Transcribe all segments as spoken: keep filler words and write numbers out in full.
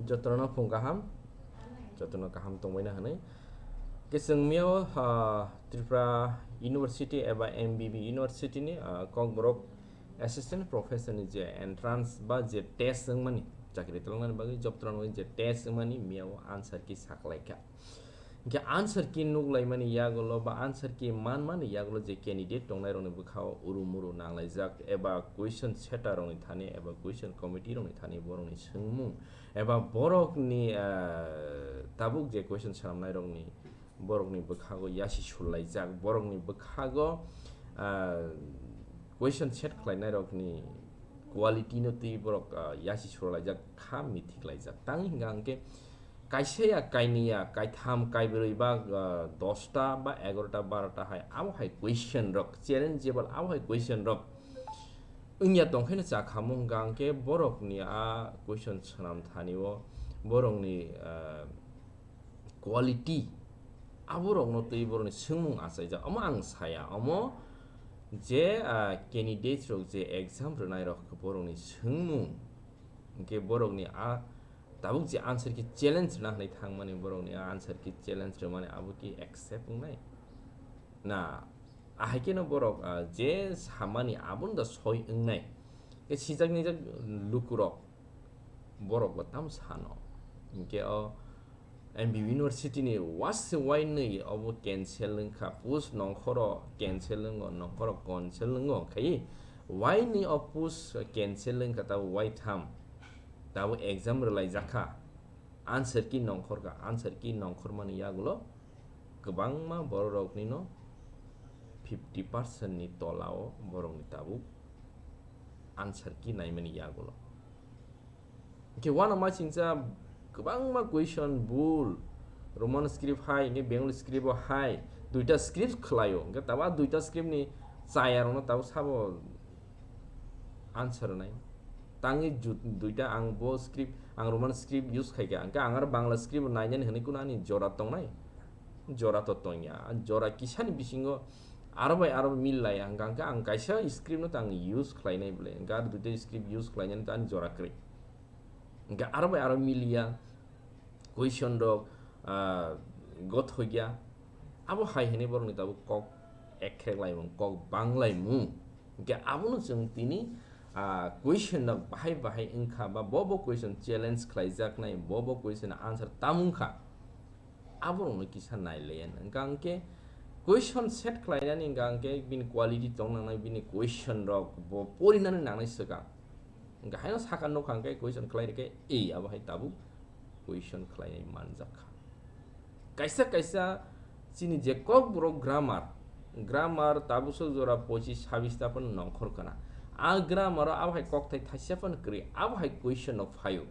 Jotono phung kaham, jotono kaham tongbaina hwnwi. Khe chwng miyao, ah, Tripura University eba M B B University ni, ah, Kokborok Assistant Professor ni je entrance ba je test wngmani, chakri twlangmani bagwi job twlangmani je test wngmani miyao answer key saklaikha. Hingke answer key nuklaimani yagulo ba answer key manmani yagulo je candidate tongnairokni bwkhao uru muru nanglaijak eba question setter rokni thani eba question committee rokni thani borokni swngmung eba borokni, ah, tabuk je question swnamnairokni borokni bwkhago yasi surlaijak, borokni bwkhago, ah, question set khlainairokni quality no twi borok, ah, yasi surlaijak kha mithiklaijak. Tang hingka hingke kaisa ya, kainwi ya, kaitham, kaibrwi ba, ah, dosta ba egarota, barota hai, abo hai question rok, challengeable abo hai question rok wngya tongkhe no chakhamung hingka hingke borokni a question swnam thani o borokni, ah, quality aborokno twi borokni swngmung achaijak. Omo ang saya, omo je, ah, candidates rok je exam rwnairok borokni swngmung, hingke borokni a tabuk je answer key challenge rwna hwnwi thangmani, borokni a answer key challenge rwmani abo key accept wngnai? Na, ahai kheno borok, ah, je samani abono da soi wngnai. Khe sijak nijak lukurok borok bo tamo sano. Hingke o M B B University ni wase wainwi obo cancel wngkha, post nongkhoro cancel wngo, nongkhoro cancel wngo, khai wainwi o post cancel wngkha, tabo waitham, tabo exam rwlaijakha, answer key nongkhorkha, answer key nongkhormani yagulo kwbangma bororokni no fifty percent ni tola o borokni tabuk answer key naimani yagulo. Hingke uanama chingsa kwbangma question bul, Roman script hai, hingke Bengali script o hai, duita script khlaio, hingke tabo a duita script ni chaya rokno tabo sabo answer rwnai. Tangwi ju-, duita ang bo script, ang Roman script use khaikha, hingke ang aro Bangla script bo nainani hwnwi kuno ani jora tongnai? Jora to tongya, jora kisani bisingo aro bai aro mil laiya, hingka hingke ang kaisa script no tang use khlainai bole, hingke aro duita script use khlainani to ani jora kwrwi. Hingke aro bai aro miliya, question rok, ah, gothokya, abo hai hwnwi borokni tabuk kok ekhrek laimung, kok bang laimung. Hingke abono chwng tini, ah, question rok bahai bahai wngkha ba bo bo question challenge khlaijaknai, bo bo question answer tam wngkha. Aborokno kisa nailayan. Hingka hingke question set khlainani hingka hingke bini quality tong nangnai, bini question rok bo porinani nangnai swkang. Hingka haino saka nukha hingke question khlai rikhe, ei, abo hai tabuk question khlainai manjak kha. Kaisa kaisa chini je Kokborok grammar, grammar tabuk sok jora pochis sabis ta phano nongkhor kana. A grammar o abo hai kokthai thaisa phano kwrwi, abo hai question rok phaio.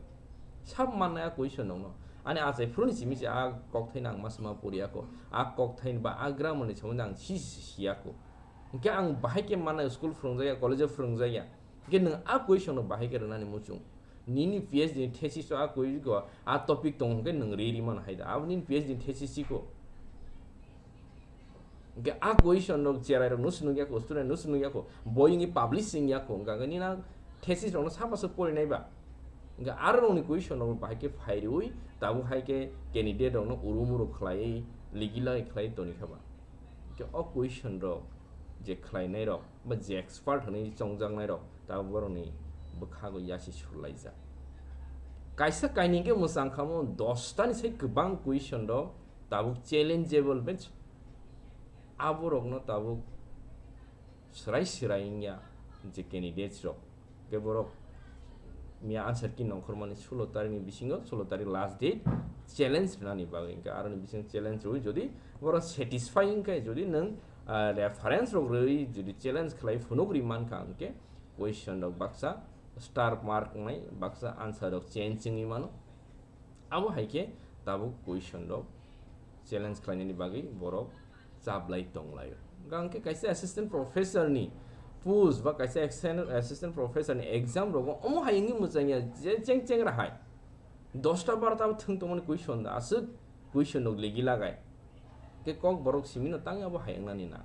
Sab mannai a question rokno. Ani achai phuruni simi se a kokthai nang ma sima poriya ko. A kokthai ba a grammar ni somondo ang si si siya ko. Hingke ang bahai khe mannai school phwrwngjakya, college o phwrwngjakya. Hingke nwng a question no bahai khe rwnani muchung. Nini P H D ni thesis o a question ko, a topic tongo hingke nwng ri ri mano hai da. Abo nini P H D ni thesis chiko. Hingke a question rok cherai rok no swnung yako, student no swnung yako, boi wngwi publish wng yako, hingka hingke nini a thesis rok no sapa se porinai ba. Hingke aro rokni question rok bahai khe phai riui, tabuk hai khe candidate rok no uru muru khlaiwi, ligi lagi khlai toni kha ba. Hingke o question rok je khlainai rok ba je expert hwnwi chongjaknai rok tabuk borokni bwkhago yasi surlaijak. Kaisa kainwi hingke mwchang kha mo dosta ni sai kwbang question rok tabuk challengeable bench. Aborokno tabuk swrai swrai wngya je candidates rok. Hingke borok miya answer key nongkhormani sulo tarikni bisingo, sulo tarik last date, challenge rwnani bagwi. Hingke aroni bisingo challenge rwi jodi borok satisfy wngkhe, jodi nwng, ah, reference rok rwi jodi challenge khlai phunuk ri mankha, hingke question rok baksa star mark wngnai, baksa answer rok change wngwi mano. Abo hai khe tabuk question rok challenge khlainani bagwi borok chaplai tonglaio. Hingke kaisa assistant professor ni post ba kaisa ex-, assistant professor ni exam rogo omo hai wngwi mwchangya je cheng cheng ra hai. Dosta barota bo thwng tongmani question da, aswk question rok legi lagai. Khe Kokborok simi no tang abo hai wngnani na.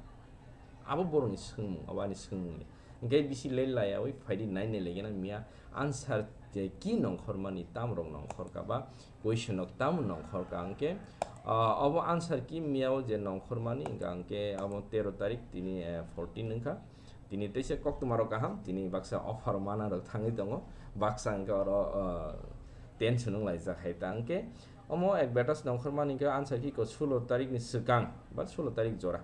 Abo borokni swngmung, abo ani swngmungni. Hingke bisi le laiyaui phaidi nai nai laiya nang miya answer je key nongkhormani tamrok nongkhorka ba question rok tamo nongkhorka hwnkhe, ah, obo answer key miyao je nongkhormani hwnkha hwnkhe omo tero tarik tini, eh, fourteen wngkha. Tini teisa koktwma rok kaham, tini baksa offer mana rok thangwi tongo, baksa hwnkhe oro, ah, tension wnglaijak hai ta hwnkhe omo advertise nongkhormani hwnkhe answer key ko sulo tarik ni swkang ba sulo tarik jora.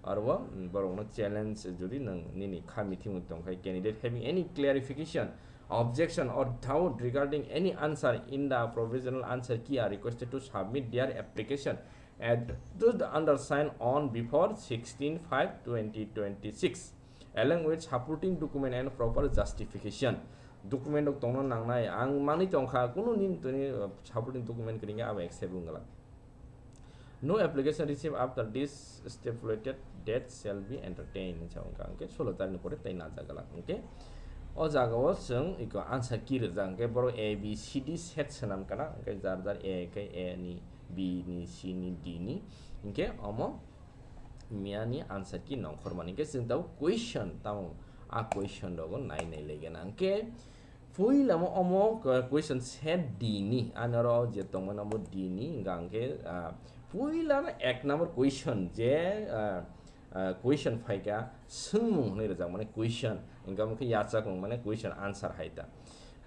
Aro, mm, borokno challenge, jodi nwng nini kha mithimung tongkha, candidate having any clarification, objection or doubt regarding any answer in the provisional answer key are requested to submit their application at to the undersigned on before sixteen five twenty twenty-six, along with supporting document and proper justification. Document rok tongna nangnai, ang manwi tongkha, kunu nini tini, uh, supporting document kwrwngya abo accept wngwlak. No application received after this stipulated date shall be entertained, hinwi sa wngkha, hwnkhe sulo tarik ni pore tei najak glak. Hwnkhe o jaga o chwng iko answer key rijak, hwnkhe borok A B C D set swnam kana, hwnkhe jar jar A khe A ni, B ni, C ni, D ni, hwnkhe omo miya ni answer key nongkhormani. Hwnkhe chwng tabuk question tamo, a question rogo nai nai legena. Hwnkhe puila mo omo, uh, question set D ni, ani oro je tongmani omo D ni, hwnkha hwnkhe, uh, puila no ek number question je, uh, uh, question phaikha, swngmung hwnwi rwjakmani question, hwnkha hwnkhe yachakmung mane question answer hai ta.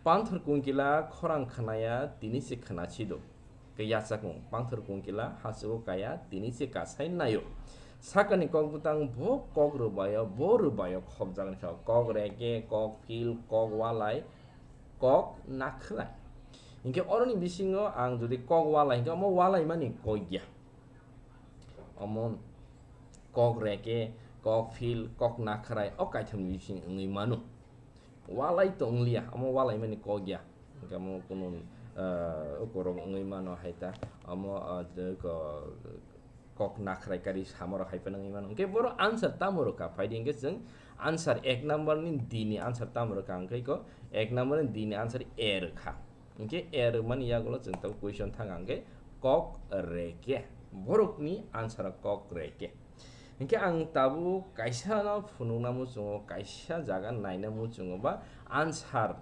Panthor kungkila khorang khnaya tini se khna sido. Khe yachakmung, panthor kungkila hachugo kaya tini se kasai naio. Sakani kok bwtang bo kok rwbaio, bo rwbaio khopjaknai kha. Kok reke, kok phil, kok walai, kok nakhwlai. Hinkhe oroni bisingo ang jodi kok walai hinkhe omo walai mani kok ya. Omo kok reke, kok phil, kok nakhwlai o kaitham ni bising wngwi mano. Walai to wngliya, omo walai mani kok ya. Hinkhe omo kunu, ah, ukorok wngwi mano hai ta. Omo, ah, ko-, kok nakhwlai kari samorok hai phano wngwi mano. Hinkhe borok answer tamo rwkha? Phaidi hinkhe chwng answer ek number ni D ni answer tamo rwkha? Hinkhe ko ek number ni D ni answer A rwkha. Hinkhe A rwmani yagulo chwng tabuk question thang hinkhe kok reke. Borokni answer o kok reke. Hinkhe ang tabuk kaisa no phunukna muchungo, kaisa jaga naina muchungo ba answer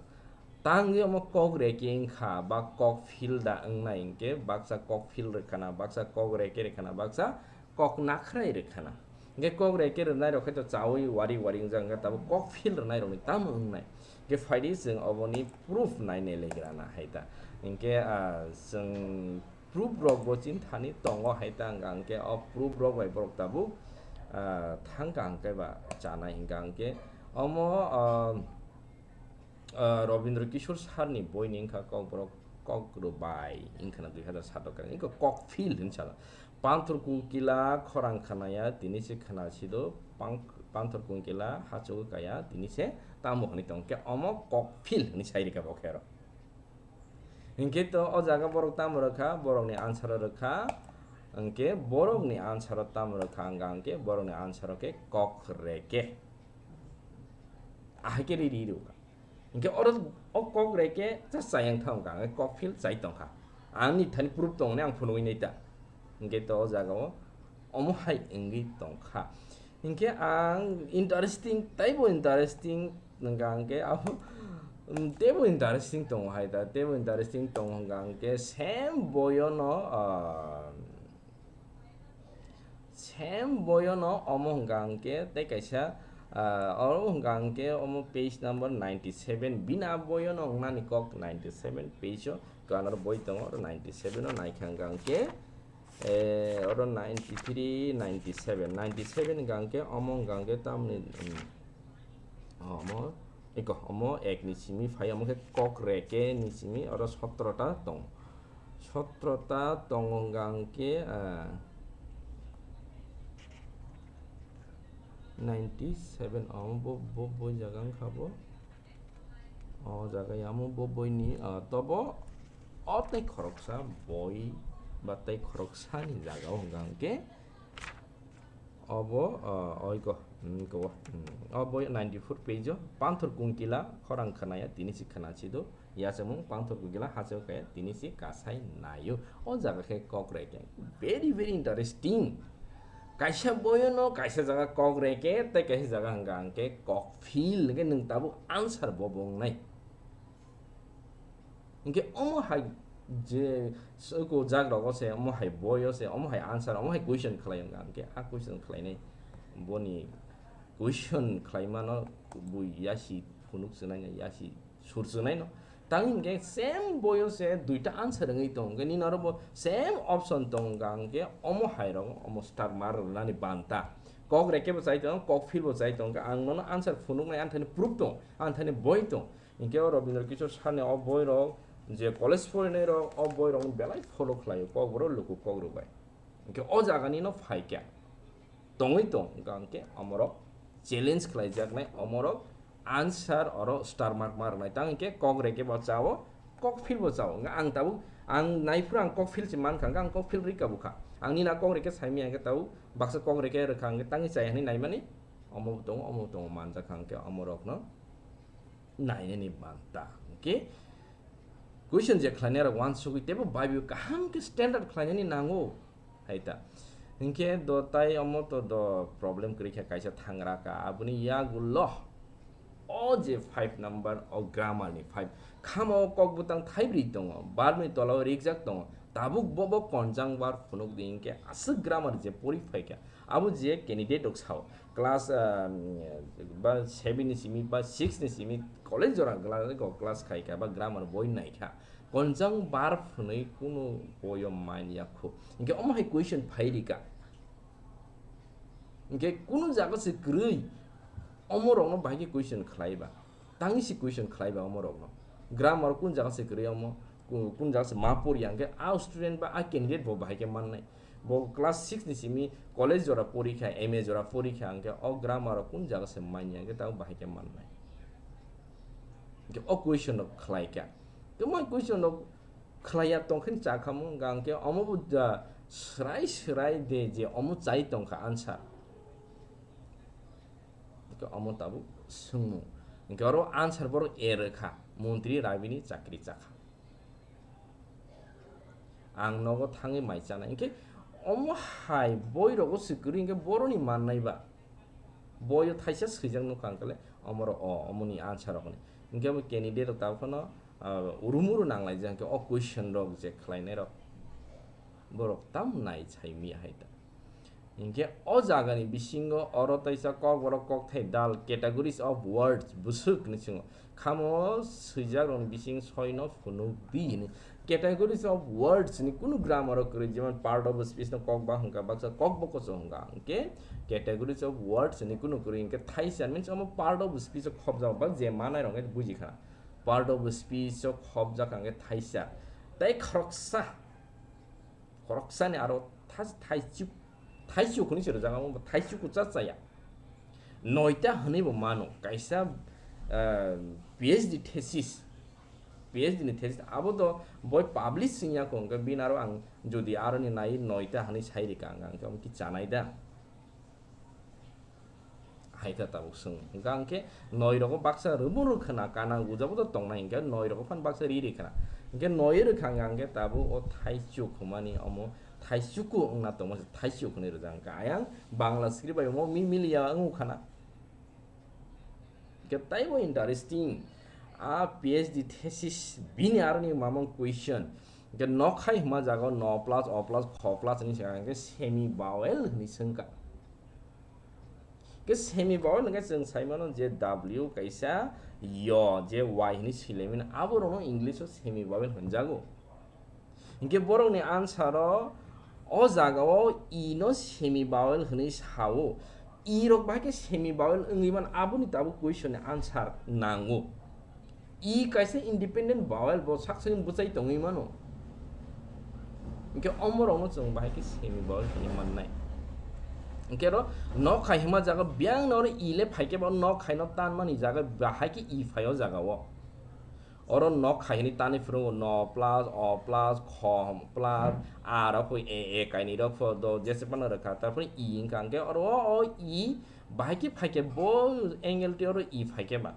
tangwi omo kok reke wngkha ba kok phil da wngnai hinkhe baksa kok phil rwkhana, baksa kok reke rwkhana, baksa kok nakhwlai rwkhana. Hinkhe kok reke rwnai rok khe to chaui wari wari wngjak, hinkhe tabuk kok phil rwnai rokni tamo wngnai? Hinkhe phaidi chwng oboni proof nainai legrana hai ta. Hinkhe, ah, chwng proof rok bo chinthani tongo hai ta, hwnkha hwnkhe o proof rok bai borok tabuk, ah, thangkha hwnkhe ba chanai hwnkha hwnkhe omo, ah, ah, Robindra Kishore sir ni boi ni wngkha Kokborok Kokrwbai wngkhana dui hazar sato khe wngkha kok phil hinwi salo. Panthor kungkila khorang khanaya tini se khana sido, pang-, panthor kungkila hachugo kaya tini se tamo hwnwi tong khe omo kok phil hinwi sai rikha bo khe aro. Hinkhe to o jaga borok tamo rwkha, borokni answer o rwkha. Hinkhe borokni answer o tamo rwkha, wngkha hinkhe borokni answer o khe kok reke. Ahai khe ri ri rwkha. Hinkhe oro o kok reke cha chayang thang wngkha, hinkhe kok phil chai tongkha. Ani thani proof tongni ang phunugwi nai ta. Hinkhe to o jaga o omo hai wngwi tongkha. Hinkhe ang interesting, teibo interesting wngkha hinkhe abo, um, teibo interesting tongo hai ta, teibo interesting tongo wngkha hinkhe same boyono, ah, same boyono omo wngkha hinkhe tei kaisa, ah, omo wngkha hinkhe omo page number ninety seven, bini a boyono wngnani kok ninety seven page o, kanaro boi tongo, oro ninety seven o naikha wngkha hinkhe, Eh, oro ninety three, ninety seven, ninety seven hingka hingke omo hingka hingke tamni, mm, omo, eko, omo ek ni simi phai, omo khe kok reke ni simi oro sotro ta tong, sotro ta tongo hingka hingke, ah, ninety seven omo bo, bo, bo jaga wngkha bo. O jaga yamo bo boini, ah, tobo o tei khoroksa boi ba tei khoroksani jaga o hwnka hwnkhe obo, ah, oiko, hmm, kobo, hmm, o boi ninety four page o Panthor Kungkila khorang khwnaya tini si khwna si do, yachakmung Panthor Kungkila hachao kaya tini si kasai naio. O jaga khe kok reke very, very interesting. Kaisa boyono kaisa jaga kok reke tei kaisa jaga hwnka hwnkhe kok feel hwnkhe nwng tabuk answer bo bo wngnai. Hwnkhe omo hai je soko jak rogo se, omo hai boyo se, omo hai answer, omo hai question khlai wngkha, hwnkhe a question khlainai boni question khlaimano bui yasi phunuk swnai, yasi sur swnai no. Tang hwnkhe same boyo se duita answer wngwi tong, hwnkhe nini oro bo same option tong wngkha, hwnkhe omo hai rogo omo star mark rwnani banta. Kok reke bo chai tong, kok phil bo chai tong, hwnkhe ang nono answer phunuknai, ang thani proof tong, ang thani boi tong. Hwnkhe o Rabindra Kishore sir ni o boi rok je college porinai rok o boi rok belai follow khlai o, Kokborok luku kok rwbai. Hwnkhe o jaga ni no phai khe tongwi tong, hwnkhe omorok challenge khlai jaknai, omorok answer oro star mark ma rwnai. Tang hwnkhe kok reke bo chao, kok phil bo chao. Hwnkhe ang tabuk ang naiphuru ang kok phil se mankha, hwnkhe ang kok phil rika bukha. Ang nini a kok reke saimaya hwnkhe tabuk baksa kok reke rwkha hwnkhe tangwi chaya hinwi naimani omo bo tongo, omo bo tongo manjakha, hwnkhe omorok no nainani banta. Hwnkhe question je khlainai rok uansugwi teibo bai bai kaham khe standard khlainani nango hai ta. Hwnkhe do tai omo to do problem kwrwi kha kaisa thangra ka, aboni yagulo o je five number o grammar ni five khama o kok bwtang thaibrwi tongo, verb ni tola o rijak tongo, tabuk bo bo konjang verb phunuk di hwnkhe aswk grammar je pori phai kha. Abo je candidate rok sao, class, ah, ba seven ni simi ba six ni simi college jora gla-, go class khai kha ba grammar boi nai kha, konjang verb hwnwi kunu boyo man ya khu. Hwnkhe omo hai question phai rika. Hwnkhe kunu jaga se kwrwi omo rokno bahai khe question khlai ba. Tangwi se question khlai ba omo rokno. Grammar kun jaga se kwrwi omo, ku-, kun jaga se ma pori ya hwnkhe a student ba a candidate bo bahai khe mannai. Bo class six ni simi college jora pori kha, M A jora pori kha hwnkhe o grammar kun jaga se manya hwnkhe tamo bahai khe mannai. Hwnkhe o question rok khlai kha. Tamo question rok khlai ya tong khe cha kha mo hwnkha hwnkhe omo bo da swrai swrai de je omo chai tong kha answer. Hwnkhe omo tabuk swngmung. Hwnkhe oro answer borok A rwkha, montri rabini chakri chakha. Ang nogo thangwi mai chanai. Hwnkhe omo hai boi rogo se kwrwi hwnkhe boroni mannai ba. Boyo thaisa swijak nukha hwnkhe le omoro o, omoni answer rok hwnwi. Hwnkhe omo candidate rok tabuk phano, ah, urumuru nanglaijak hwnkhe o question rok je khlainai rok. Borok tam nai chai miya hai ta. Hinkhe o jagani bisingo oro teisa kokborok kokthai dal, categories of words, bwswk hinwi swngo. Khamo swijakrokni bising soino phunuk di hinwi. Categories of words ni kunu grammar o kwrwi, jemon part of speech no kok ba hwnkha, baksa kok bo kocho hwnkha. Hinkhe categories of words ni kunu kwrwi hinkhe thaisa means omo part of speech o khopjak ba je manai rok khe buji khana. Part of speech o khopjak hinkhe thaisa. Tei khoroksa Khoroksani aro thas-, thaichuk, thaichuk hwnwi se rwjak, amo bo thaichuk cha chaya. Noita hwnwi bo mano, kaisa, ah, P H D thesis, P H D ni thesis, abo to boi publish wngya kho, hwnkhe bini aro ang jodi aroni nai noita hwnwi sai rika, ang khe omo ki chanai da? Hai khe tabuk swng. Hwnkha hwnkhe noi rogo baksa rwmung rwkhwna, kana gujabo to tongnai, hwnkhe noi rogo phan baksa ri rwkhwna. Hwnkhe noi rwkha hwnkha hwnkhe tabuk o thaichuk hwnmani omo thaichuku wngna tongma se thaichuk hwnwi rwjak. Hwnkhe ayang Bangla script bai omo mi miliya wngkha na. Hwnkhe taibo interesting. A P H D thesis bini aroni mamang question. Hwnkhe nokhai hwnma jaga o no plus, o plus, kho plus hwnwi se hwnkhe semi vowel hwnwi swngkha. Khe semi vowel hwnkhe chwng sai mano je W kaisa yo, je Y hwnwi swi lai mano, abo rokno English o semi vowel hwnjago. Hinkhe borokni answer o, o jaga o E no semi vowel hwnwi sao. E rok bahai khe semi vowel wngwi man, aboni tabuk question ni answer nango. E kaisa independent vowel, bo sak sakni bwchai tongwi mano. Hinkhe omorokno chwng bahai khe semi vowel hwnwi mannai. Hinkhe oro nokhai hwnma jaga biyang no oro E le phai khe bo nokhai no tanmani jaga bahai khe E phai o jaga o. Oro nokhai hwnwi tanwi phuru no plus, o plus, kho plus, a rok pho, a, a kainwi rok pho do jese phano rwkha, tarpore E wngkha. Hinkhe oro o, o E bahai khe phai khe bo angle twi oro E phai khe ba.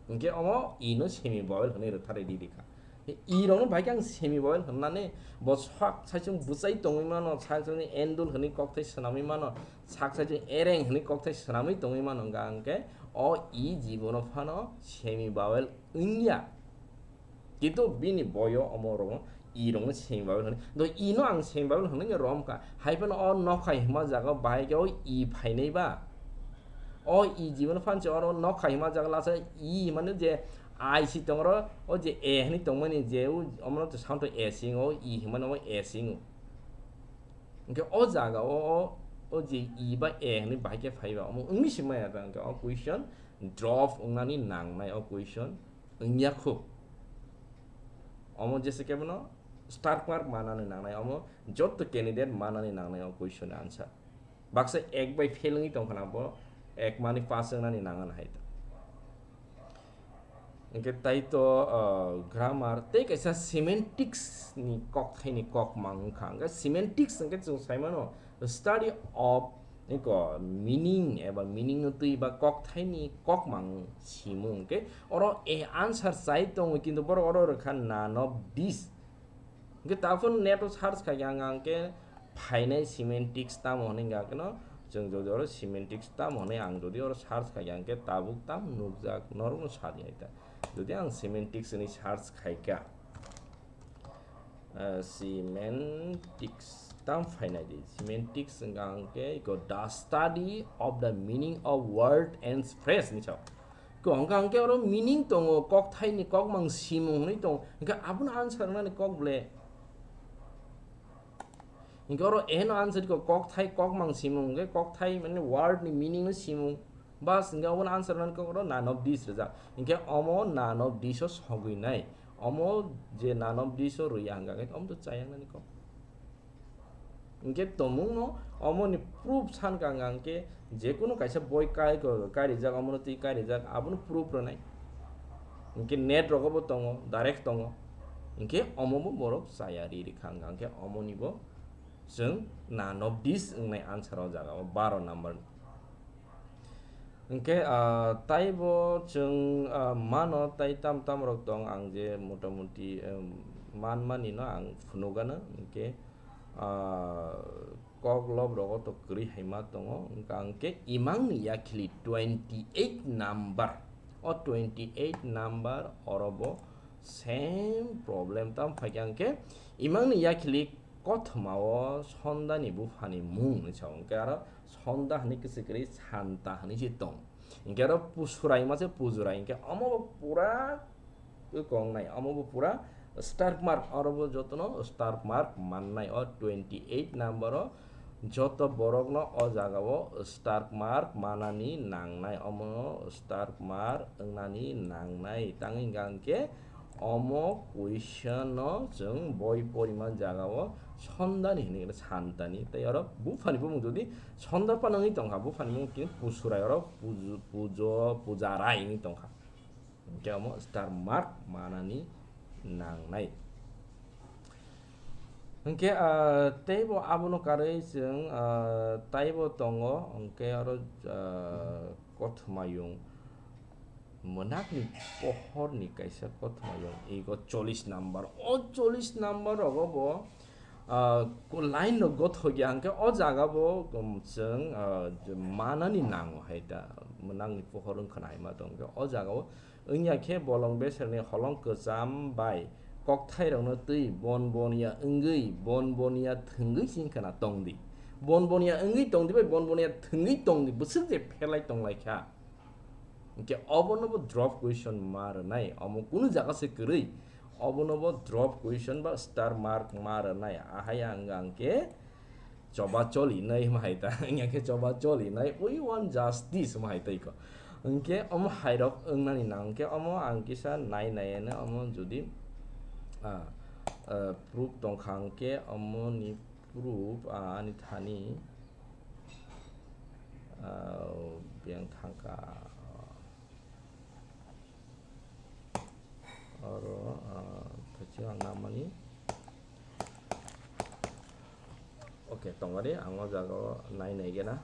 Hinkhe omo E no semi vowel hwnwi rwtharwi di rikha. E rokno bahai khe ang semi vowel hwnmani, bo sak saichung bwchai tongwi mano, sak saichung endul hwnwi kokthai swnamwi mano, sak saichung ereng hwnwi kokthai swnamwi tongwi mano, hwnkha hwnkhe o E jibono phano semi vowel wngya. Kintu bini boyo omo rokno i rokno seng bagwi hwnwi. Do i no ang seng bagwi hwnwi rom kha. Hai phano o nokha hima jaga bahai khe o i phainai ba. O i jibon phansi oro nokha hima jaga lasa i himani je I si tongro o je e hwnwi tongmani je u omono to sound to e singo i himani omo e singo. Hwnkhe o jaga o, o, o je i ba e hwnwi bahai khe phai ba omo wngwi se maya ta hwnkhe o question drop wngnani nangnai o question wngya kho. Omo jesa khe bono star mark manani nangnai, omo jotto candidate manani nangnai o question ni answer. Baksa ek bai fail wngwi tongkha na bo ek mani pass wngnani nangani hai ta. Hwnkhe tai to, ah, grammar tei kaisa semantics ni kokthaini kokmang wngkha. Hwnkhe semantics hwnkhe chwng sai mano study of eko meaning eba meaning no twi ba kokthaini kokmang simung. Hwnkhe oro a answer chai tongo, kintu borok oro rwkha none of this. Hwnkhe taphun net o search khaikhe ang, ang khe phainai semantics tamo hwnwi hwnkha kheno chwng jodi oro semantics tamo hwnwi ang jodi oro search khaikhe ang khe tabuk tam nukjak norokno sadi hai ta. Jodi ang semantics hwnwi search khaikha, ah, semantics tam phainai di. Semantics hwnkha ang khe iko the study of the meaning of word and phrase ni sao. Ko hwnkha hwnkhe oro meaning tongo, kokthaini kokmang simung hwnwi tongo. Hwnkhe abono answer wngnani kok ble. Hwnkhe oro eno answer ko kokthai kokmang simung, hwnkhe kokthai mane word ni meaning no simung. Bas, hwnkhe obono answer wngnani kok oro none of this rijak. Hwnkhe omo none of this o sogwi nai. Omo je none of this o rwya hwnkha khe omo to chayang nani kok. Hwnkhe tongmungno omoni proof sankha hwnkha hwnkhe jekunu kaisa boi kai, kairijak, omono twi kairijak, abono proof rwnai. Hwnkhe net rogo bo tongo, direct tongo. Hwnkhe omo bo borok chaya ri rikha hwnkha hwnkhe omoni bo chwng none of this wngnai answer o jaga o baro number. Hwnkhe, ah, taibo chwng, ah, mano tai tam tam rok tong ang je motamuti, em, manmani no ang phunukgano. Hwnkhe, ah, kok lob rogo to kwrwi hai ma tongo. Hwnkha hwnkhe imangni yakhili twenty eight number. O twenty eight number oro bo same problem tam phaikha hwnkhe imangni yakhili kothoma o Sonda ni bupha ni mung hinwi sao, hwnkhe aro Sonda hinwi kwchwk kwrwi Santa hinwi se tong. Hwnkhe aro Pusurai ma se Pujurai, hwnkhe omo bo pura kwkong nai, omo bo pura star mark, oro bo jotono star mark mannai o twenty eight number o. Joto borokno o jaga o star mark manani nangnai, omo star mark wngnani nangnai. Tangwi hwnkha hwnkhe omo question no chwng boi porima jaga o Sonda ni hinwi khe Santa ni, tei oro bupha ni bumung jodi Sonda phano wngwi tongkha, bupha ni bumung khe Pusurai, oro Puju-, Pujo-, Pujarai wngwi tongkha. Hwnkhe omo star mark manani nangnai. Hwnkhe, ah, teibo abono karwi chwng, ah, taibo tongo, hwnkhe oro, ah, kothoma yung, mwnakni pohorni kaisa kothoma yung, ego chollish number. O chollish number rogo bo, ah, ko-, line rok gothok ya, hwnkhe o jaga bo, um, chwng, ah, manani nango hai ta, mwnakni pohor wngkha na hai ma tong khe o jaga o. Wngya khe bolong beserni holong kwcham bai kokthairokno twi bon bon ya wngwi, bon bon ya thwngwi sing khna tong di. Bon bon ya wngwi tong di bai bon bon ya thwngwi tong di, bwswk je pherlai tong lai kha. Hwnkhe obono bo drop question ma rwnai, omo kunu jaga se kwrwi, obono bo drop question ba star mark ma rwnai, ahai ang, ang khe choba choli nai hwnma hai ta, wngya khe choba choli nai, we want justice hwnma hai tei ko. Hwnkhe omo hai rok wngnani nang khe omo ang kisa nai nai eno omo jodi, ah, ah, proof tong kha hwnkhe omo ni proof, ah, ani thani, ah, biyang thang kha. Oro, ah, thaiching ang namani. Oke, tongmani ang o jaga o nai nai gena.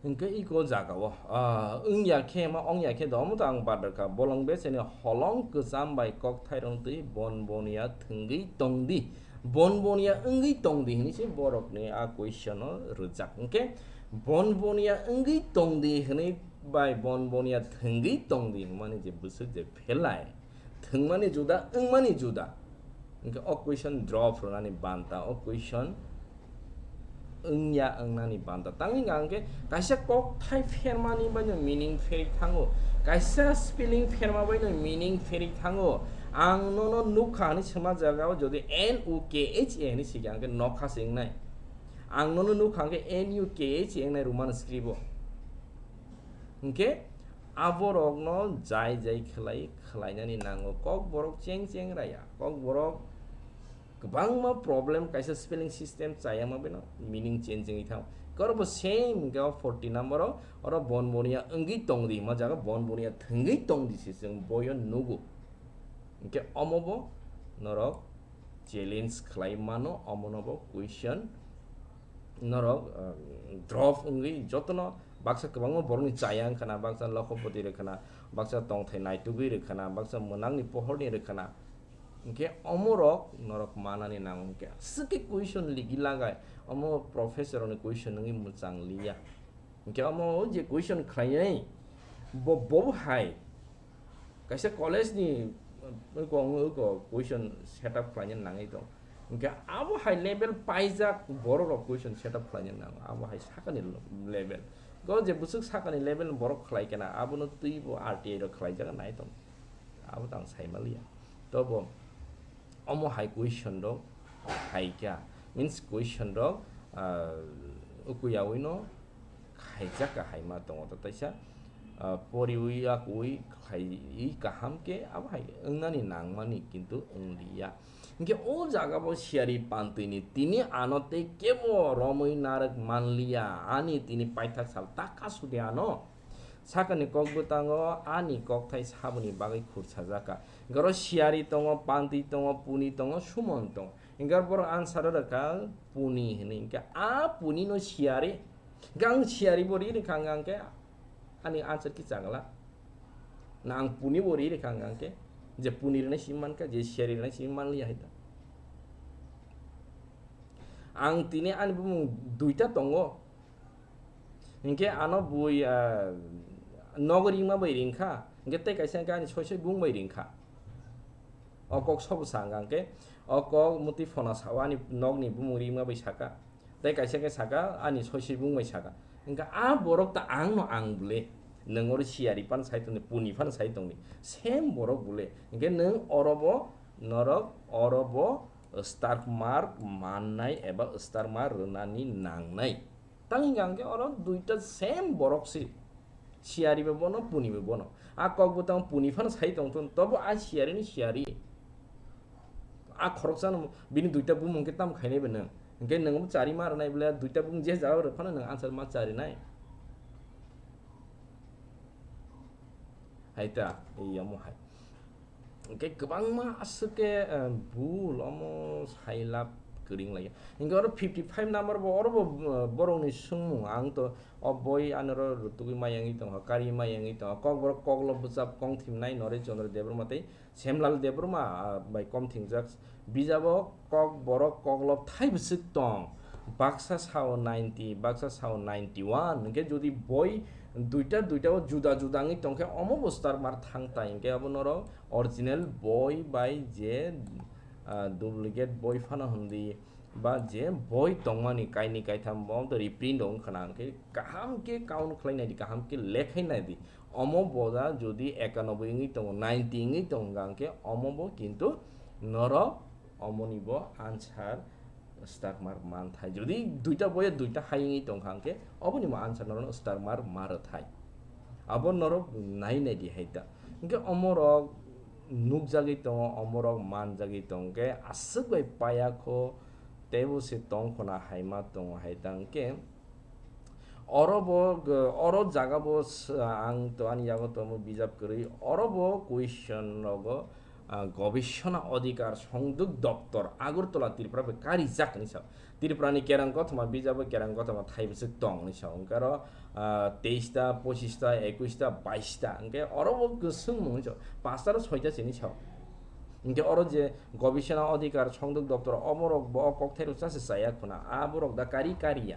Hwnkhe iko jagao, ah, wngya khe ma ongya khe domo to ang badraka. Bolong becheni holong kwcham bai kokthairong twi bon bonia thwngwi tongdi. Bon bonia wngwi tongdi hwnwi se borokni a question o rwjak. Hwnkhe bon bonia wngwi tongdi hwnwi bai bon bonia thwngwi tongdi hwnmani je bwswk je phelai. Thwngmani juda, wngmani juda. Hwnkhe o question drop rwnani banta, o question wngya wngnani banta. Tangwi hwnkha hwnkhe kaisa kokthai phermani baino meaning pherik thango, kaisa spelling pherma baino meaning pherik thango. Ang nono nukha hwnwi swma jagao jodi N U K H A hwnwi sikha hwnkhe nokha se wngnai. Ang nono nukha hwnkhe N U K H A wngnai Roman script o. Hwnkhe aborokno jai jai khlai, khlainani nango. Kokborok cheng cheng raya. Kokborok kwbangma problem kaisa spelling system chayama beno meaning change wngwi thango. Korbo same hwnkhe o forty number o, oro bon bonia wngwi tongdi, ma jaga bon bonia thwngwi tongdi se chwng boyo nugo. Hwnkhe omo bo norok challenge khlai mano, omono bo question norok, um, drop wngwi jotono baksa kwbangma borokni chaya wngkhana, baksa lokhopoti rwkhana, baksa tongthai naitugwi rwkhana, baksa mwnangni pohorni rwkhana. Hwnkhe omorok norok manani nango hwnkhe aswk khe question ligi lagai, omo professor rokni question wngwi mwchang liya. Hwnkhe omo o je question khlainai, bo, bo hai kaisa college ni, uh, eko, eko question set up khlaina nangwi tong. Hwnkhe abo hai level paijak borok rok question set up khlaina nango, abo hai sakani level. Go je bwswk sakani level borok khlai kena, abono twi bo R T I rok khlaijak nai tong. Abo tang sai maliya. Tobo omo hai question rok hai kha, means question rok, ah, ukuyawi no khaijak ka hai ma tongo to taisa, ah, poriwi akwi khlaiwi kaham khe abo hai wngnani nangmani kintu wngliya. Hwnkhe o jaga bo siyari pantwini tini ano tei kebo romwi narwk manliya, ani tini paithak sal taka sudi ano. Sakani kok bwtango ani kokthai saboni bagwi khursajakha. Hwnkhe oro siyari tongo, pantwi tongo, puni tongo, sumon tongo. Hwnkhe oro borok answer o rwkha puni hwnwi. Hwnkhe a puni no siyari. Hwnkhe ang siyari bo ri rwkha hwnkha hwnkhe ani answer kisa glak. Na ang puni bo ri rwkha hwnkha hwnkhe je puni rwnai simi mankha, je siyari rwnai simi manliya hai ta. Ang tini ani bumung duita tongo. Hwnkhe ano bui, ah, nogo ringma bai ringkha, hwnkhe tei kaisa hwnkhe ani soi soi bung bai ringkha. O kok sobo sa hwnkha hwnkhe, o kok mutwi phona sao ani nokni bumung ringma bai saka. Tei kaisa hwnkhe saka ani soi soi bung bai saka. Hwnkhe a borok ta ang no ang bwle. Nwng oro siyari phano sai tongni, puni phano sai tongni. Same borok bwle. Hwnkhe nwng oro bo norok oro bo star mark mannai eba star mark rwnani nangnai. Tang hingka hingke oro duita same borok se. Siyari bo bono, puni bo bono. A kok bwtang puni phano sai tong thun, tobo a siyari ni siyari. A khoroksa no bini duita bumung khe tam khainai bo nwng. Hingke nwng bo chari ma rwnai bole, duita bumung je jaga rw phano nwng answer ma chari nai. Hai ta, ei omo hai. Hingke kwbangma aswk khe, eh, bul omo sai lab kwrwng lai. Hingke oro fifty five number bo, oro bo, eh, borokni swngmung. Ang to o boi anoro rwtugwi ma yangwi tongkha, karwi ma yangwi tongkha. Kokborok koklo bwchap kongthim nai Noresh Chandra Debbarma tei Semlal Debbarma, ah, bai komthingjak. Bijabo kokborok koklo thai bwswk tong. Baksa sao ninety, baksa sao ninety one. Hingke jodi boi duita duita o juda juda wngwi tongkhe omo bo star mark thang tai. Hingke abo norok original boi bai je, ah, duplicate boi phano hwndi ba je boi tongmani kainwi kaitham bo reprint rok wngkha na, hingke kaham khe count khlai naidi, kaham khe lekhai naidi. Omo boda jodi ekanoboi wngwi tongo, ninety wngwi tongo hingke omo bo kintu norok omoni bo answer star mark man thai. Jodi duita boya duita hai wngwi tongkha hingke oboni bo answer norok star mark ma rw thai. Abo norok nai nai di hai ta. Hingke omorok nukjagwi tongo, omorok manjagwi tongo. Hingke aswk bai paya kho teibo se tong khona hai ma tongo hai ta. Hingke oro bo, oro jaga bo s-, ang to ani yago tomo bijap kwrwi. Oro bo question rogo Ah, Gobishona Odhikar Songduk Doptor Agartala Tripura bai karijak hinwi sao. Tripurani kerang kothoma bijabo kerang kothoma thai bwswk tong hinwi sao. Hwnkhe aro, ah, teista, pochista, ekuista, baista. Hwnkhe oro bo kwswng mung hinwi sao. Pasta ro soita se hinwi sao. Hwnkhe oro je Gobishona Odhikar Songduk Doptor omorok bo o kokthairok chase chaya khuna. Aborok da kari kariya.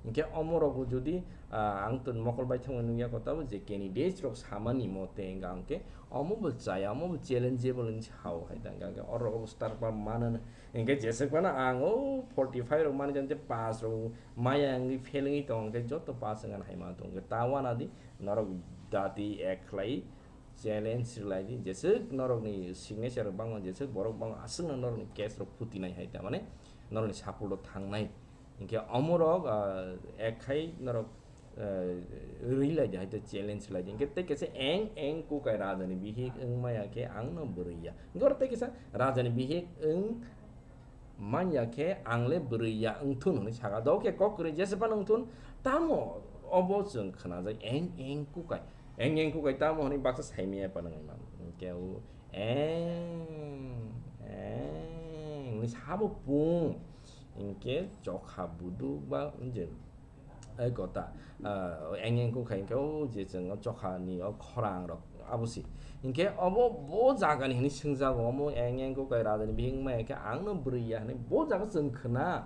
Hwnkhe omorok jodi, ah, ang to mokol bai thangwi nukya kotabo je candidates rok samani mote hwnkha hwnkhe omo bo chaya, omo bo challengeable hinwi sao hai da hwnkha hwnkhe orok obo star pa manana. Hwnkhe jeswk phano ang o forty five rok mani jan je pass rok maya wngwi fail wngwi tong hwnkhe joto pass wngkha hai ma tong hwnkhe ta wanadi norok dati ek khlai challenge rwlai di jeswk norokni signature rok bangma jeswk borok bangma aswkno norokni case rok phuti nai hai ta mane norokni support o thangnai. Hwnkhe omorok, ah, ek khai norok, ah, rwilai di, hai to challenge lai di. Hwnkhe tei kaisa eng eng kukai rajani bihik wngmaya khe ang no bwrwi ya. Hwnkhe oro tei kaisa rajani bihik wng manya khe ang le bwrwi ya wngthun hwnwi saka. Dok khe kok kwrwi jesa phano wngthun, tamo obo chwng khwnajak eng eng kukai. Eng eng kukai tamo hwnwi baksa saimaya phano wngmano. Hwnkhe o eng eng hwnwi sabo pung. Hinkhe chokha buduk ba je, ai kota, ah, eng eng kok hai hinkhe o je chwng o chokha ni o khorang rok abo si. Hinkhe obo bo jaga ni hinwi swngjago, omo eng eng kok hai raja ni bihik wngmaya khe ang no bwrwi ya hinwi bo jaga chwng khwna.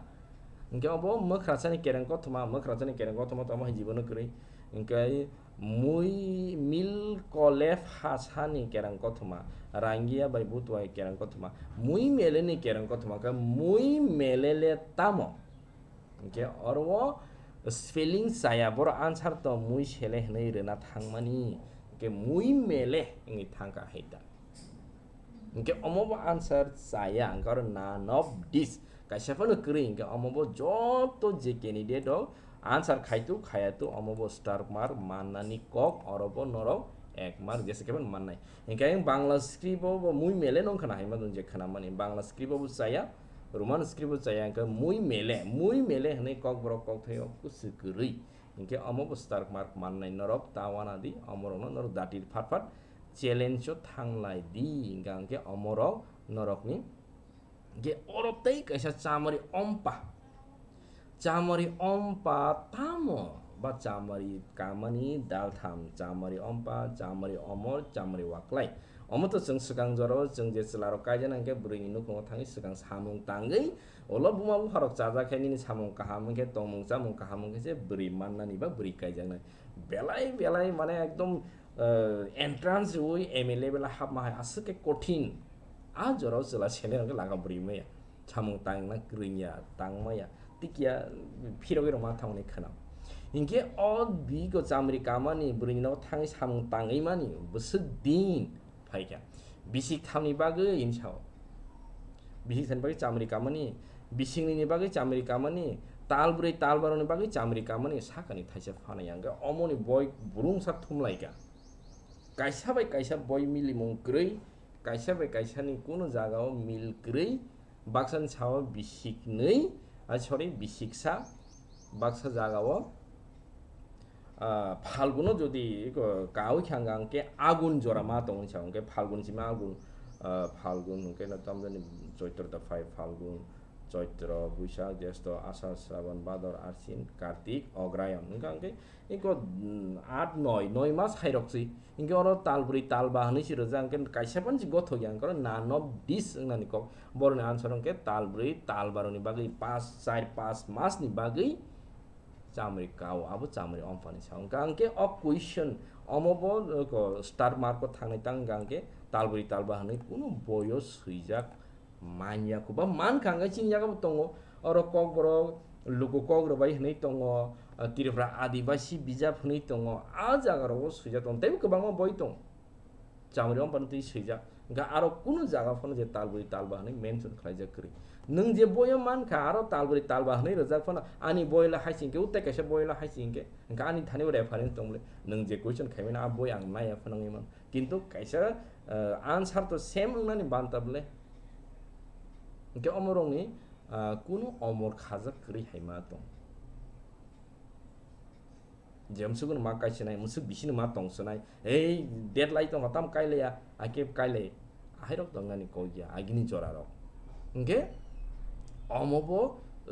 Hinkhe obo mwkhrasa ni kereng kothoma, mwkhrasa ni kereng kothoma tamo hai jibono kwrwi. Hinkhe mui mil kolef hasa ni kereng kothoma, rangiya bai butua ni kereng kothoma, mui mele ni kereng kothoma khe mui mele le tamo? Hinkhe oro o spelling chaya, boro answer to mui sele hinwi rwna thangmani, hinkhe mui mele wngwi thangkha hai da. Hinkhe omo bo answer chaya, hinkhe oro none of this kaisa phano kwrwi, hinkhe omo bo joto je candidate rok answer khaitu khayatu omo bo star mark mannani kok oro bo norok ek mark jesa khe phano mannai. Hinkhe ang Bangla script o bo mui mele nong khna hai ma je khna mani Bangla script o bo chaya, Roman script o chaya, hinkhe mui mele, mui mele hinwi kok borok kok thaio kusu kwrwi. Hinkhe omo bo star mark mannai norok ta wana di, omorokno norok dati phat phat challenge o thanglai di, hinkhe omorok norokni hinkhe oro tei kaisa chamari ompa, chamari ompa tamo ba chamari kamani daltham, chamari ompa, chamari omor, chamari waklai. Omo to chwng swkang jorao chwng je chwlarok kaijana hinkhe bwrwini nukhungo thangwi swkang samung tangwi ulo buma bupharok chajak khe nini samung kaham wngkhe tongmung chamung kaham wngkhe se bwrwi mannani ba bwrwi kaijaknai. Belai belai mane ekdom, eh, entrance riui M A level o hapma hai aswk khe kothin. A jorao chwla sele rok khe laka bwrwi maya. Samung tangna kwrwngya, tangmaya, tikya phirogwi rwma thangmani khwnam. Hinkhe o bigo chamri kamani bwrwini nogo thangwi samung tangwi mani bwswk din phaikha. Bisik thamni bagwi hinwi sao. Bisik thamni bagwi chamri kamani, bisik nini bagwi chamri kamani, tal bwrwi tal baroni bagwi chamri kamani sakani thaisa phanai ang khe omoni boi burungsa thumlaikha. Kaisa bai kaisa boi milimung kwrwi, kaisa bai kaisani kunu jagao mil kwrwi, baksani sao bisik nwi, ah, sorry, bisiksa, baksa jagao, ah, Phalguno jodi ko kawi kha hwnkhe Agun jora ma tongwi sa hwnkhe Phalgun sima Agun, ah, Phalgun hwnkhe no tamjani Choitro da phai Phalgun, Choitro, Buisak, Jesto, Asar, Sraban, Bador, Ashin, Kartik, Ograyan hwnkha hwnkhe iko, mm, aat noi, noi mas hai rok si. Hinkhe oro tal bwrwi tal ba hwnwi si rwjak, hinkhe kaisa phano si gothok ya, hinkhe oro none of this wngnani kok. Boroni answer hinkhe tal bwrwi tal baroni bagwi pas, char pas mas ni bagwi chamri kao, abo chamri omphani sao. Hinkhe, hinkhe o question omo bo, uh, ko star mark o thangnai tang hinkhe tal bwrwi tal ba hwnwi kunu boyo swijak manya kho ba mankha hinkhe chini yago bo tongo. Oro kokborok luku kok rwbai hwnwi tongo, uh, Tripura Adibasi bijap hwnwi tongo. A jaga rogo swijak tongo. Teibo kwbangma boi tongo. Chamri omphani twi swijak. Hinkhe aro kunu jaga phano je talbwrwi talba hwnwi mention khlaijak kwrwi. Nwng je boyo mankha aro talbwrwi talba hwnwi rwjak phano ani boila hai singkhe, o tei kaisa boila hai singkhe, hinkhe ani thani bo reference tong bwle. Nwng je question khaimani a boi ang naiya phano wngwi mano. Kintu kaisa, eh, answer to same wngnani banta bwle. Hinkhe omorokni, ah, kunu omor khajak kwrwi hai ma tong. Je mwswkno ma kaisinai, mwswk bisino ma tongsinai. Ei, deadline tongkha, tamo kailaiya, hakhe kailai. Ahairok tongnani kok ya, agini jorarok. Hingke omo bo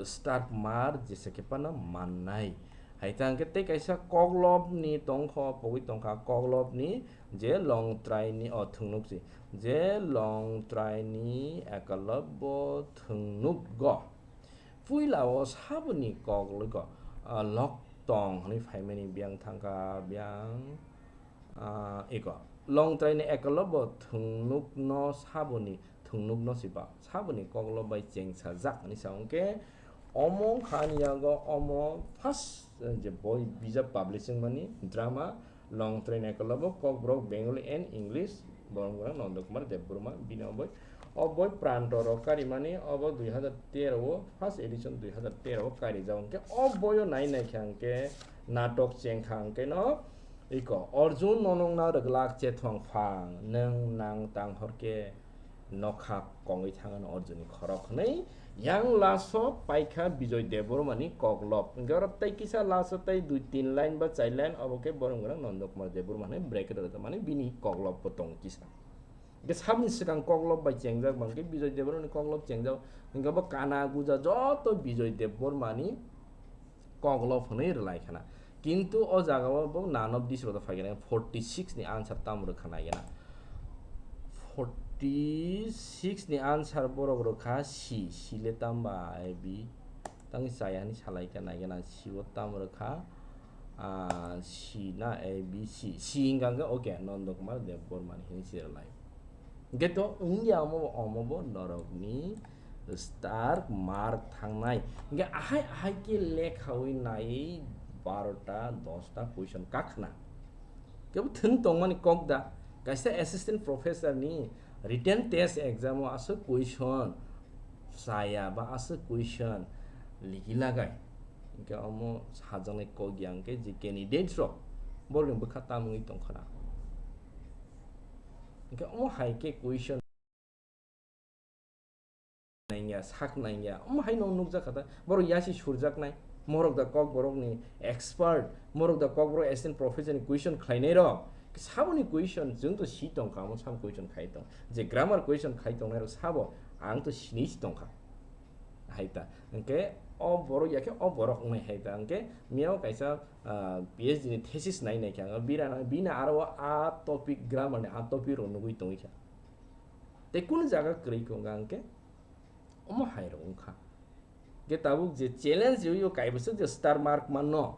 start mar jesa khe phano mannai. Hai ta hingke tei kaisa koklopni tongkho, pogwi tongkha koklopni je longtraini, o thwngnuk si, je longtraini ekolobbo thwngnukgo. Puila o saboni kok logo, ah, lok tong hwnwi phaimani biyang thangkha, biyang, ah, eko. Longtraini ekolobbo thwngnukno saboni, thwngnukno siba, saboni koklop bai chengsajak hwnwi sa hwnkhe, omo wngkha ani yago omo first, eh, je boi bijap publishing mani drama, Longtraini ekolobbo Kokborok Bengali and English, borok wngkha Nanda Kumar Debbarma, bini o boi. O boi Pranto rok karimani obo dui hazar tero o, first edition dui hazar tero o karijak. Hwnkhe o boio nai nai kha hwnkhe natok chengkha hwnkhe no iko Arjun no nung na rwglak chethong phang, nwng nang tang hor khe nokha kongwi thangano Arjun ni khorok hwnwi. Yang last o paikha Bijoy Debbarma ni koklop. Hwnkhe oro tei kisa last o tei dui tin line ba char line, obo khe borok wngkha Nanda Kumar Debbarma hwnwi bracket o rwjak, mane bini koklop bo tongo kisa. Hwnkhe saboni swkang koklop bai chengjak, bangkhe Bijoy Debbarma ni koklop chengjak, hwnkhe bo kana guja joto Bijoy Debbarma ni koklop hwnwi rwlai khana. Kintu o jaga o bo none of this rok phaikhe forty six ni answer tamo rwkha naikhe na. Forty six ni answer borok rwkha C, C le tamba A B. Tang chaya hinwi salai kha naikhe na, C o tamo rwkha, ah, C na A B C, C hwnkha hwnkhe okay, Nanda Kumar Debbarma ni hinwi se rwlai. Hwnkhe to wngya omo bo, omo bo norokni star mark thangnai. Hwnkhe ahai ahai khe lekhawi naiwi barota dosta question kakhna. Kebo thwng tongmani kok da, kaisa assistant professor ni written test exam o aswk question chaya ba aswk question ligi lagai. Hwnkhe omo sajaknai kok ya hwnkhe je candidate rok borokni bwkha tam wngwi tongkha na. Hwnkhe omo hai khe question nangya, sak nangya, omo hai no nukjak kha ta. Borok yasi surjaknai, morok da Kokborok ni expert, morok da Kokborok assistant professor ni question khlainai rok. Saboni question, chwng to si tongkha, omo sam question khai tong. Je grammar question khai tongnai rok sabo, ang to sinwi si tongkha. Hai ta. Hwnkhe o borok ya khe o borok wngnai hai ta. Hwnkhe miyao kaisa, ah, P H D ni thesis nai nai khe ang bira, bini aro o a topic, grammar ni a topic rok nugwi tongwi kha. Tei kunu jaga kwrwi khe wngkha hwnkhe omo hai rok wngkha. Hwnkhe tabuk je challenge rwio kaibwswk je star mark manno,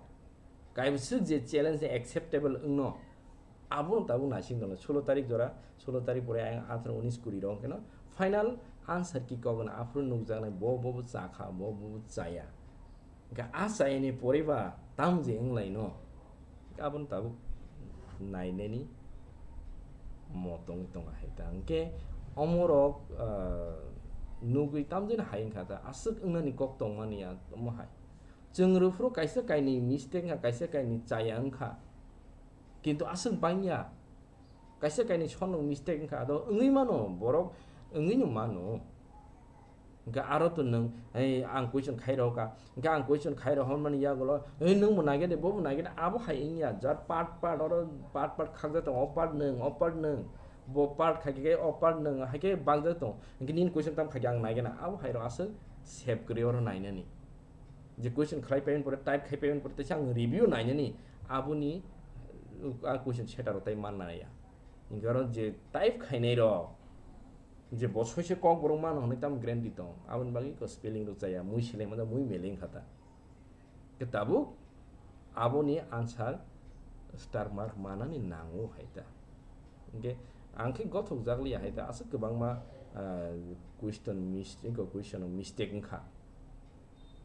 kaibwswk je challenge ni acceptable wngno, abono tabuk naising tongo. Solo tarik jora, solo tarik pore ayang atharo unis kuri rok hwnkhe no final answer key kok no aphuru nukjaknai, bo bo bo chakha, bo bo bo chaya. Hwnkhe a chayani pore ba tamo je wnglaino, aboni tabuk nainani mo tongwi tongo hai ta. Hwnkhe omorok, ah, nugwi tamjani hai wngkha ta, aswk wngnani kok tongmani ya omo hai. Chwng rwphuru kaisa kainwi mistake wngkha, kaisa kainwi chaya wngkha, kintu aswk bangya. Kaisa kainwi sonrok mistake wngkha, ado wngwi mano, borok wngwino mano. Hwnkhe aro to nwng, "Ei, ang question khai rw kha." Hwnkhe ang question khai rw hwnmani yagulo, "Ei, nwng bo naikhe de, bo bo naikhe de," abo hai wngya. Jar part part oro part part khakjak tongo, o part nwng, o part nwng, bo part khai khe o part nwng, hai khe bangjak tongo. Hwnkhe nini question tam khai khe ang naikhe na, abo hai rok aswk sep kwrwi oro nainani. Je question khlai paimani pore, type khai paimani pore, teisa ang review nainani, aboni, uh, a question setter rok tai manna ya. Hwnkhe oro je type khainai rok, je bo soise Kokborok mano hwnwi tamo guarantee tong, aboni bagwi ko spelling rok chaya, mui seleng mano, mui meleng kha ta. Khe tabuk aboni answer star mark manani nango hai ta. Hwnkhe ang khe gothok jak liya hai ta, aswk kwbangma, ah, question mis-, question mistake wngkha.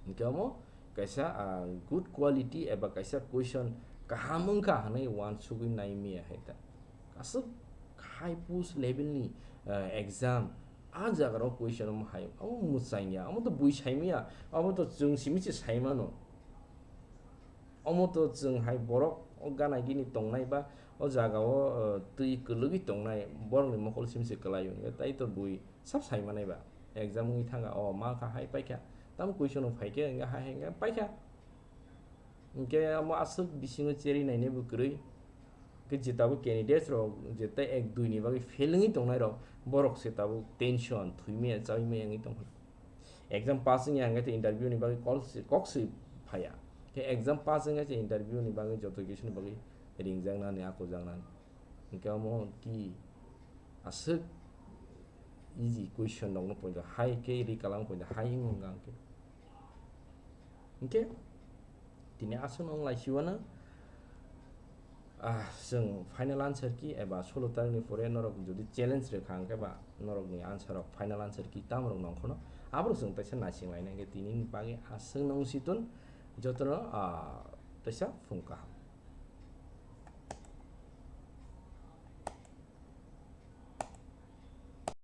Hwnkhe omo kaisa, ah, good quality eba kaisa question kaham wngkha hwnwi uansugwi nai miya hai ta. Aswk high post level ni, ah, exam, a jaga rok question omo hai, omo mwchang ya, omo to bui sai maya, omo to chwng simi se sai mano. Omo to chwng hai borok o gana gini tongnai ba o jaga o, ah, twi kwlwgwi tongnai borok ni mokol simi se kwlai o, tai to bui sab sai manai ba. Exam wngwi thangkha, o mankha hai paikha, tamo question rok phaikhe hwnkhe hai hai hwnkhe paikha. Hwnkhe omo aswk bisingo cherwi nainai bo kwrwi. Khe je tabuk candidates rok je tei ek dui ni bagwi fail wngwi tongnai rok, borok se tabuk tension, thwimaya, chawimaya wngwi tongkha. Exam pass wngya hwnkhe tei interview ni bagwi kok se, kok se phaiya. Khe exam pass wngya se interview ni bagwi joto kisu ni bagwi ringjaknani, akujaknani. Hwnkhe omo ki aswk easy question rokno poito hai khe ri kalang poito hai wngkha hwnkhe. Hwnkhe tini aswkno wng lai siwano, ah, chwng final answer key eba solo tarikni pore norok jodi challenge rwkha hwnkhe ba norokni answer rok, final answer key tamo rok nongkhono aborok chwng teisa naising lainai hwnkhe tini bagwi aswkno wng si tun jotono, ah, teisa phung kaham.